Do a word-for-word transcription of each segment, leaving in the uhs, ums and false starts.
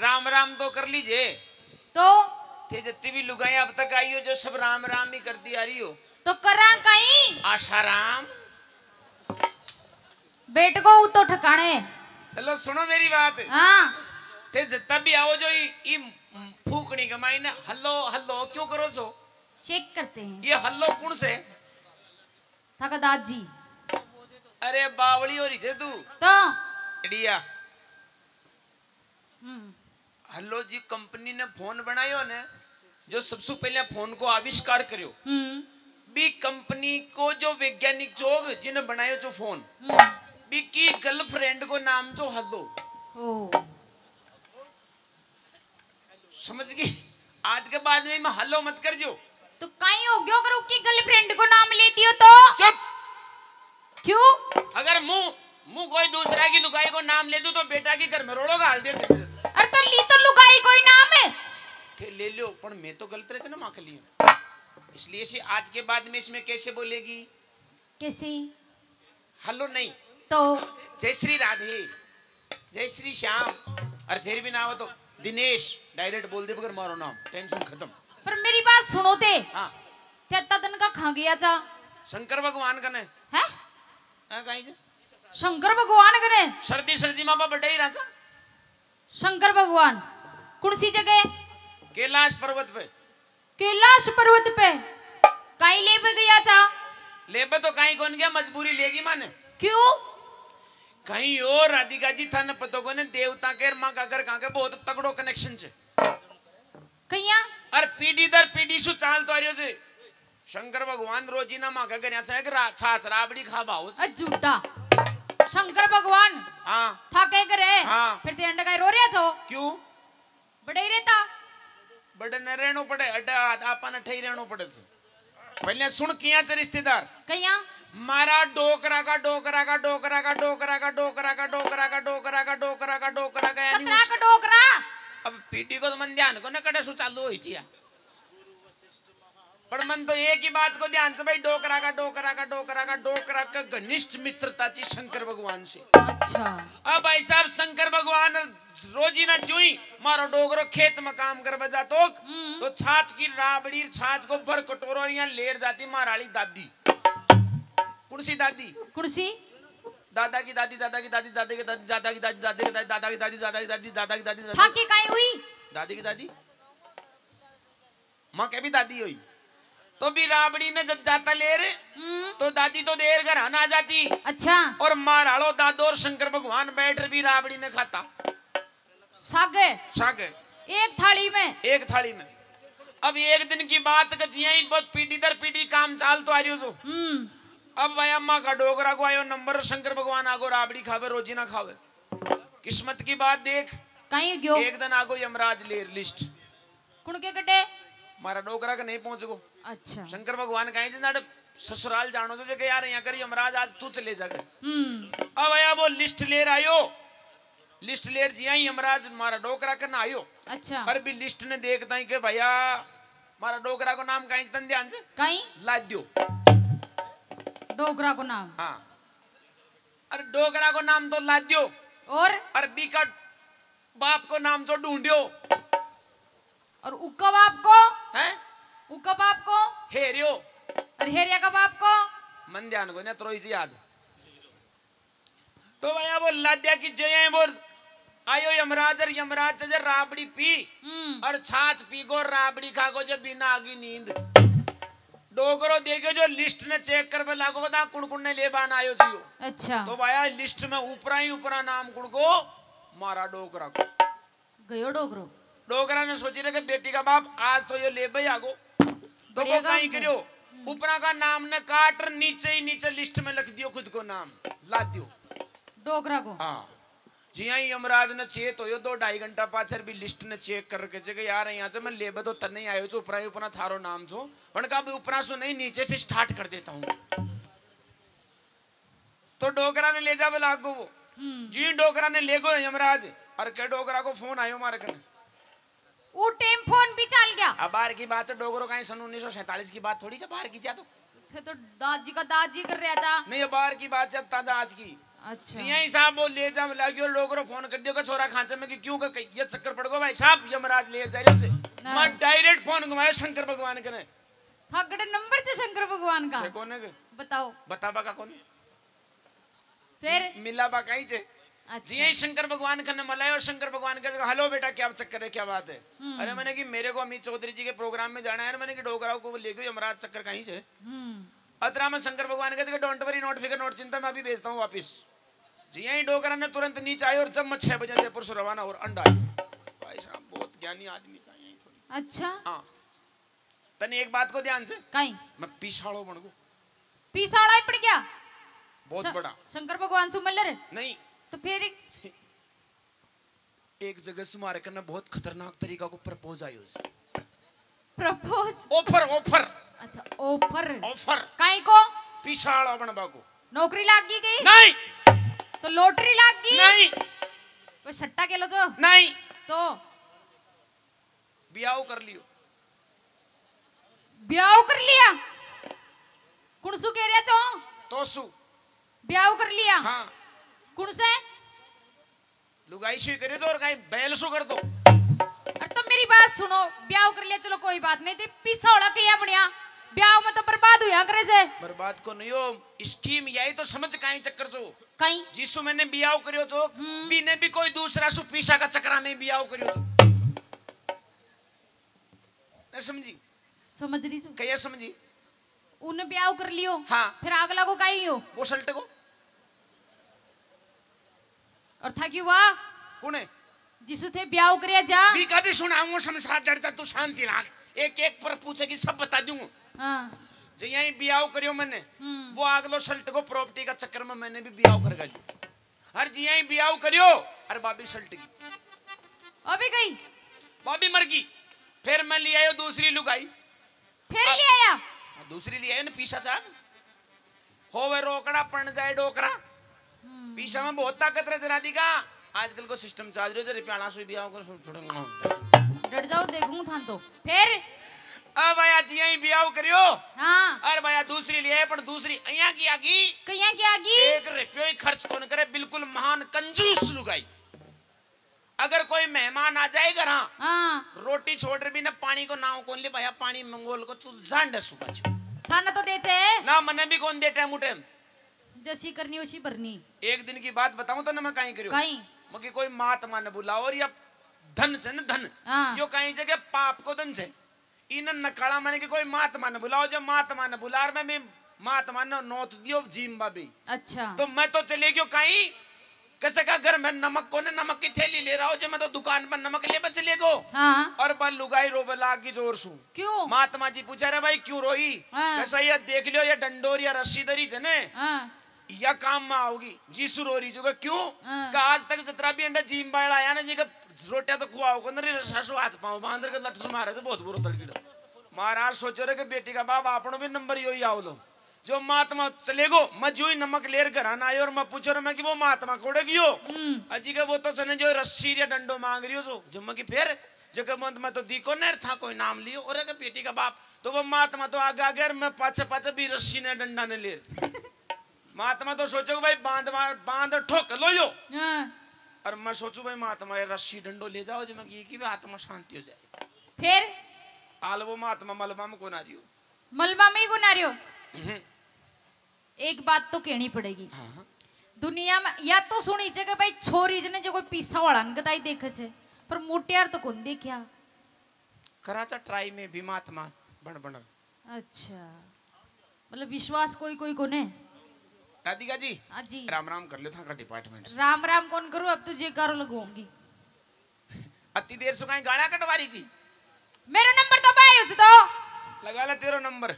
राम राम तो कर लीजे। तो थे जितनी भी लुगाइयां अब तक आई हो, जो सब राम राम ही करती आ रही हो। तो करा कहीं। आशाराम। बैठ गो तो ठिकाने। चलो सुनो मेरी बात। हाँ। थे जितना भी आओ जो ई, ई फूकनी कमाई ना, हल्लो हल्लो क्यों करो छो? चेक करते हैं। ये हल्लो कौन से? थाका दादी। अरे बावली हो रही थे तू। तो? इडिया। हम्म। हल्लो जी कंपनी ने फोन बनायो ने, जो सबसे पहले फोन को आविष्कार करियो। हम्म। बी कंपनी को जो वैज्ञानिक जोग जिन्हें बनायो जो फोन, हम्म। बी की गर्लफ्रेंड को नाम जो हल्लो। ओ। समझ गई? आज के बाद में मैं हल्लो मत कर जो। तो काई हो गयो अगर उसकी गर्लफ्रेंड को नाम ले दियो तो? चुप। क्यों? अगर मुंह, मुंह कोई दूसरा की लुगाई को नाम ले दूं तो बेटा की घर में रोड़ो घाल दे से मेरे। अरे तो ली तो लुगाई कोई नाम है। थे ले लो, पण मैं तो गलत रचना माख लिया। इसलिए से आज के बाद में इसमें कैसे बोलेगी? कैसे? हेलो नहीं। तो? जय श्री राधे, जय श्री श्याम। और फिर भी ना हो तो दिनेश, डायरेक्ट बोल दे बगैर मारो नाम, टेंशन खत्म। पर मेरी बात सुनो ते। हाँ। ते तदन का खा गया जा? शंकर भगवान कने। हैं? हाँ, कहीं से? शंकर भगवान कने। सर्दी, सर्दी में बाबा डे ही रहा था। शंकर भगवान कौन सी जगह? कैलाश पर्वत पे। कैलाश पर्वत पे काई लेबे गया था? लेबे तो काई कौन गया, मजबूरी लेगी माने। क्यों? कहीं और राधिका जी, थाने पतो कोने, देवता के माँ का घर कहाँ के बहुत तगड़ो कनेक्शन छे। कहिया? और पीढ़ी दर पीढ़ी सु चाल तो आ रही हो जी। शंकर भगवान रोजी ना माँ के घर से एक रा-, छाछ राबड़ी खावा हो। अ, झूठा। शंकर भगवान। हाँ। था के करे? हाँ। फिर ते अंडा का रो रहा छो? क्यों? बड़े ही रहता। बड़े न रहनो पड़े, अड्डा आ-, आपा न ठही रहनो पड़े से। पहले सुन किया च रिश्तेदार। कहिया? मारा डोकरा का, डोकरा का, डोकरा का, डोकरा का, डोकरा का, डोकरा का, डोकरा का, डोकरा का, यानी कतरा उस का डोकरा? अब पीढ़ी को तो मन ध्यान को न कटे सु चालू होई चिया। पर मन तो एक ही बात को ध्यान से भाई, डोकरा का, डोकरा का, डोकरा का, डोकरा का घनिष्ठ मित्रता थी शंकर भगवान से। अच्छा। अब भाई साहब शंकर भगवान रोजी ना चुई, मारो डोकरो खेत में काम कर बजा तो, हम्म। तो छाछ की राबड़ी, छाछ को भर कटोरो यहाँ लेर जाती माराली दादी। कौन सी दादी? कौन सी? दादा की दादी, दादा की दादी, दादा की दादी, दादा की दादी, दादा की दादी, दादा की दादी, दादा की दादी, दादा की दादी, दादा की दादी। थाकी काई हुई? दादी की दादी। माँ के भी दादी हुई। तो भी राबड़ी ने जब जाता लेर, हम्म। तो दादी तो देर घर ना जाती। अच्छा। और मारालो दादो और शंकर भगवान बैठ भी राबड़ी ने खाता। सागे। सागे। एक थाली में। एक थाली में। अब एक दिन की बात, जिया ही बहुत पीढ़ी दर पीढ़ी काम चाल तो आ रही हो सो। हम्म। अब भाई अम्मा का डोकरा को आयो नंबर, शंकर भगवान आगो राबड़ी खावे, रोजी ना खावे। किस्मत की बात देख। कहीं गयो? एक दिन आगो यमराज लेर लिस्ट। कुण के कटे? मारा डोकरा के नहीं पहुंच गो। अच्छा। शंकर भगवान कहे, "जिन ससुराल जानो तो देखे यार, यहाँ कर यमराज आज तू चले जाके।" हम्म। अब आया वो लिस्ट लेर आयो, लिस्ट लेर जिया ही यमराज मारा डोकरा के ना आयो। अच्छा। पर भी लिस्ट ने देखता ही के भैया, मारा डोकरा को नाम कहीं तन ध्यान से कहीं? लाद्यो। डोकरा को नाम? हाँ। अरे डोकरा को नाम तो लाद्यो। और? अरे बीका बाप को नाम तो ढूंढ्यो। और उका बाप को? हैं? उका बाप को? हेरियो। और हेरिया का बाप को? मन ध्यान को ना, त्रोई से याद। तो भैया वो लाद्या की जय है, वो आयो यमराज, और यमराज से जे राबड़ी पी, हम्म। और छाछ पी को, राबड़ी खा को, जब बिना आगी नींद। डोकरो देखे जो लिस्ट ने चेक कर पे लागो, ता कुण कुण ने ले बान आयो जियो। अच्छा। तो भैया लिस्ट में ऊपरा ही ऊपरा नाम कुण को? मारा डोकरा को। गयो डोकरो। डोकरा ने सोची रहे कि बेटी का बाप आज तो ये ले भाई आगो। तो वो काई करियो, ऊपरा का नाम ने काट, नीचे ही नीचे लिस्ट में लिख दियो खुद को नाम, ला दियो। डोकरा को। हाँ। जिया ही यमराज ने चेत होयो, दो ढाई घंटा पाछर भी लिस्ट ने चेक करके जे कि यार, यहाँ से मैं लेबे तो तन्ने ही आयो छो, ऊपरा ही ऊपरा थारो नाम छो, पण का भी ऊपरा सो नहीं, नीचे से स्टार्ट कर देता हूँ। तो डोकरा ने ले जा बोला आगो वो। हम्म। जी डोकरा ने ले गो यमराज, और के डोकरा को फोन आयो मारे कने। वो टाइम फोन भी चल गया। अब बार की बात है, डोकरो कहीं सन उन्नीस सौ सैंतालीस की बात थोड़ी जा बार की जा तो। थे तो दाजी का दाजी कर रहा था। नहीं, ये बार की बात जब ताजा आज की। अच्छा। जिया ही साहब वो ले जा लग गयो, डोकरो फोन कर दियो, छोरा खांचे में कि क्यों का कही, ये चक्कर पड़ गो भाई साहब, यमराज ले जा रहे से। ना। मैं डायरेक्ट फोन घुमाया शंकर भगवान के ने। थाकड़े नंबर थे शंकर भगवान का। से कौन है के? बताओ। बताबा का कौन? फिर? मिलाबा का ही जे। अच्छा। जिया ही शंकर भगवान के ने मिलायो और शंकर भगवान के, "हेलो बेटा, क्या चक्कर है, क्या बात है?" हम्म। अरे मैंने कि मेरे को अमित चौधरी जी के प्रोग्राम में जाना है, मैंने कि डोकरा को ले गयो यमराज चक्कर कहीं से। हम्म। अतरा में शंकर भगवान कहते कि "Don't worry, not फिक्र, not चिंता, मैं अभी भेजता हूँ वापस।" जी यहीं डोकरा ने तुरंत नीचे आए और जब मैं छह बजे जयपुर से रवाना और अंडा आया। भाई साहब, बहुत ज्ञानी आदमी चाहिए थोड़ी। अच्छा। हाँ। तने एक बात को ध्यान से। काई? मैं पीसालो बन गो। पीसाला ही पड़ गया? बहुत श-, बड़ा। शंकर भगवान से मिल रहे? नहीं। तो फिर? एक जगह से म्हारे कन्ने बहुत खतरनाक तरीका को प्रपोज आयो। प्रपोज? Offer, offer. अच्छा, ऑफर। ऑफर। काई को? पीसाला बनबा को। नौकरी लाग गई कई? नहीं। तो लॉटरी लाग गई? नहीं। कोई सट्टा खेलो जो? नहीं। तो? ब्याह कर लियो। ब्याह कर लिया? कुणसू कह रहा छो? तोसू। ब्याह कर लिया? हाँ। कुण से? लुगाई सु ही करे तो और कहीं बैल सु कर दो। अरे तो मेरी बात सुनो, ब्याह कर लिया, चलो कोई बात नहीं थी, पीसा होड़ा कहीं बनया, ब्याह में तो बर्बाद हुआ करे से। बर्बाद को नहीं हो, स्कीम यही तो समझ काई चक्कर जो। काई? जिसु मैंने ब्याह करियो जो, हम्म। बीने भी कोई दूसरा सु पीसा का चक्करा में ब्याह करियो जो। नहीं समझी? समझ रही छो। कहिए समझी? उन्हें ब्याह कर लियो। हाँ। फिर अगला को काई हो? वो सल्ट को। और था कि वाह। कौन है? जिसु थे ब्याह करे जा। भी कभी सुनाऊंगा संसार डरता, तू शांति राख। एक एक पर पूछेगी, सब बता दूंगा। हाँ। जो यहीं ब्याह करियो मैंने, हम्म। वो अगलो सल्ट को प्रॉपर्टी का चक्कर में मैंने भी ब्याह कर लियो। हर जिया ही ब्याह करियो, अरे भाभी सल्ट गई। अभी गई? भाभी मर गई। फिर मैं ले आयो दूसरी लुगाई। फिर ले आया? हाँ, दूसरी ले आयो ना, पीसा चाह। होवे रोकड़ा, पन जाए डोकरा। हम्म। पीसा में बहुत ताकत रहे जनादी का। आजकल को सिस्टम चल रही है, जरे प्याला सुई ब्याह को सुन छोड़ेंगे। डट जाओ, देखूं थान तो। फिर? अब आया जिया ही ब्याह करियो। हाँ। अरे भाया, दूसरी ले आए, पर दूसरी अइयां की आगी। कइयां की आगी? एक रुपयो ही खर्च कौन करे, बिल्कुल महान कंजूस लुगाई। अगर कोई मेहमान आ जाए घर, हाँ। हाँ। रोटी छोड़ रही भी ना, पानी को नाम कौन ले भाया, पानी मंगोल को तू जान दे सुबह छो। थाने तो दे छे। ना, मने भी कौन दे टाइम उठे। जैसी करनी वैसी भरनी। एक दिन की बात बताऊं तो ना, मैं काई करियो। काई? मगर कोई महात्मा ने बुलाओ और या धन से ना धन, हाँ। यो काई जगह पाप को धन से। इन नकाला मैंने कि कोई महात्मा ने बुलाओ, जो महात्मा ने बुला, मैं भी महात्मा ने नोत दियो जीम भाभी। अच्छा। तो मैं तो चले गयो काई, किसी का घर में नमक कोने, नमक की थैली ले रहा हो, जो मैं तो दुकान पर नमक ले बच ले गो। हाँ। और बा लुगाई रोवे लाग गई जोर सू। क्यों? महात्मा जी पूछा, "रे भाई, क्यों रोई?" हाँ। कैसा ये देख लियो, ये डंडोर या रस्सी धरी जने। हाँ। या काम में आओगी। जीसू रो रही जो, क्यों? हाँ। का आज तक जितना भी अंडा जीम बाल आया ना जी, का रोटियां तो खुआओ को ना रे, सासू हाथ पाओ बांध के लठ से मारे तो बहुत बुरा तड़की डर। महाराज सोचो रे कि बेटी का बाप आपनो भी नंबर यो ही आओ लो। जो महात्मा चले गो, मैं जो ही नमक लेर घर आना आयो और मैं पूछो रे मैं कि वो महात्मा कोड़े गियो? हम्म। अजी के वो तो सने जो रस्सी या डंडो मांग रही हो जो, जो मैं कि फिर, जो के मत मैं तो दी को नहीं था कोई नाम लियो, और के बेटी का बाप, तो वो महात्मा तो आगे आगे और मैं पाछे पाछे भी रस्सी ने डंडा ने लेर। महात्मा तो सोचो भाई बांध मार, बांध ठोक लो यो। हाँ। और मैं सोचू भाई महात्मा ये रस्सी डंडो ले जाओ जो मैं की, की भी आत्मा शांति हो जाए। फिर? आल वो महात्मा मलबा में कौन आ रही हो? मलबा में ही कौन आ रही हो? हम्म। एक बात तो कहनी पड़ेगी। हाँ, हाँ। दुनिया में या तो सुनी छे कि भाई छोरी जने जो कोई पीसा वाला ने गदाई देखे छे, पर मोटियार तो कौन देखा। कराचा ट्राई में भी महात्मा बन बन। अच्छा, मतलब विश्वास कोई कोई कोने। राधिका जी, हाँ जी। राम राम कर लो, थाका डिपार्टमेंट। राम राम कौन करूँ, अब तुझे करो लगवाऊंगी। अति देर से कहीं गाला कटवारी जी। मेरो नंबर तो पायो ज तो। लगा ले तेरो नंबर।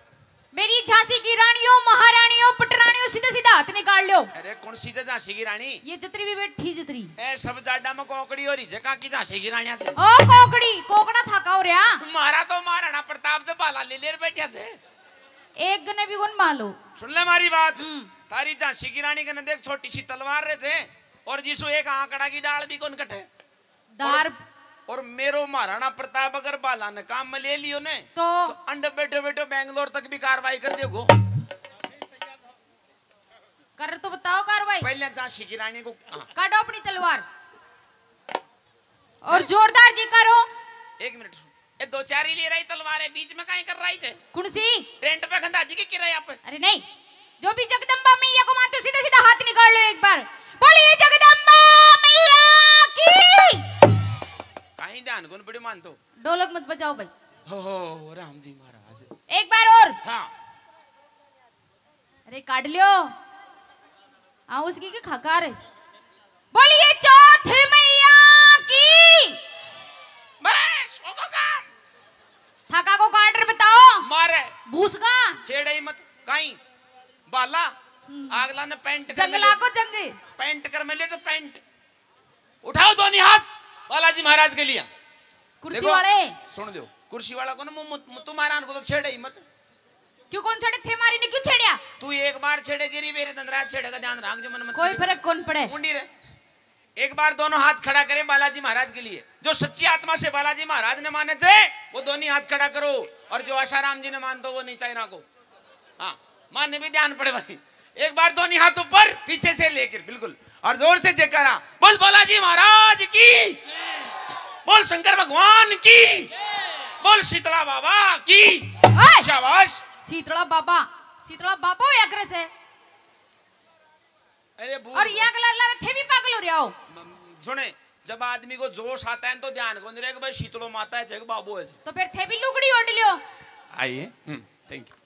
मेरी झांसी की रानियों, महारानियों, पटरानियों, सीधा सीधा हाथ निकाल लो। अरे कौन सी झांसी की रानी? ये जतरी भी बैठी जतरी। ए सब जाडा में कोकड़ी हो रही जका की झांसी की रानिया से। ओ कोकड़ी, कोकड़ा थाका हो रहा। मारा तो महाराणा प्रताप से भाला ले लेर बैठा से। एक गने भी कौन मालो। सुन ले मारी बात। हम्म। थारी झांसी की रानी कने देख छोटी सी तलवार रहे थे और जिसो एक आंकड़ा की डाल भी कौन कटे। दार। और, और मेरो महाराणा प्रताप अगर भाला ने काम में ले लियो ने, तो? तो अंडे बैठे बैठे बेंगलोर तक भी कार्रवाई कर देगो। कर तो बताओ कार्रवाई। पहले झांसी की रानी को, हाँ। काटो अपनी तलवार और जोरदार जी करो। एक मिनट, ये दो चार ही ले रही तलवार है, बीच में काई कर रही है? कौन सी? टेंट पे खंदा जी के किराया पे। अरे नहीं, जो भी जगदम्बा मैया को मानते हो, सीधा सीधा हाथ निकाल लो एक बार। बोलिए जगदम्बा मैया की। कहीं ध्यान कौन बड़ी मानतो? ढोलक मत बजाओ भाई। हो, हो, राम जी महाराज। एक बार और। हाँ। अरे काट लियो। हाँ, उसकी की खाकार है। बोलिए चौथ मैया की। बस, हो गया काम। थाका को काट रे बताओ। मारे। भूस का। छेड़े ही मत, काई। बाला। हम्म। आगला ने पैंट कर जंगला मिले। को जंग। पैंट कर मिले तो पैंट। उठाओ दोनों हाथ बालाजी महाराज के लिए। कुर्सी देखो, वाले। सुन दो, कुर्सी वाला को ना मुंह, मुंह, तुम्हारा को तो छेड़े ही मत। क्यों, कौन छेड़े? थे मारी ने क्यों छेड़या? तू एक बार छेड़े गिरी, मेरे धनराज छेड़े का ध्यान रख, जो मन मत कोई करियो। फर्क कौन पड़े? मुंडी रे। एक बार दोनों हाथ खड़ा करें बालाजी महाराज के लिए। जो सच्ची आत्मा से बालाजी महाराज ने माने थे, वो दोनों हाथ खड़ा करो, और जो आशाराम जी ने मान दो, वो नीचा ही रखो। हाँ, माने भी ध्यान पड़े भाई। एक बार दोनों हाथ ऊपर, पीछे से लेकर बिल्कुल, और जोर से जयकारा। बोल बालाजी महाराज की, बोल शंकर भगवान की, बोल शीतला बाबा की। ओए! शाबाश। शीतला बाबा, शीतला बाबा होया करे से। अरे बूढ़ और या कलर ला थे भी पागल हो रहा हो। म-, सुने, जब आदमी को जोश आता है तो ध्यान को नहीं रहे कि भाई शीतलो माता है, जग बाबू है। तो फिर थे भी लुगड़ी ओढ़ लियो। आइए, हम्म, thank you।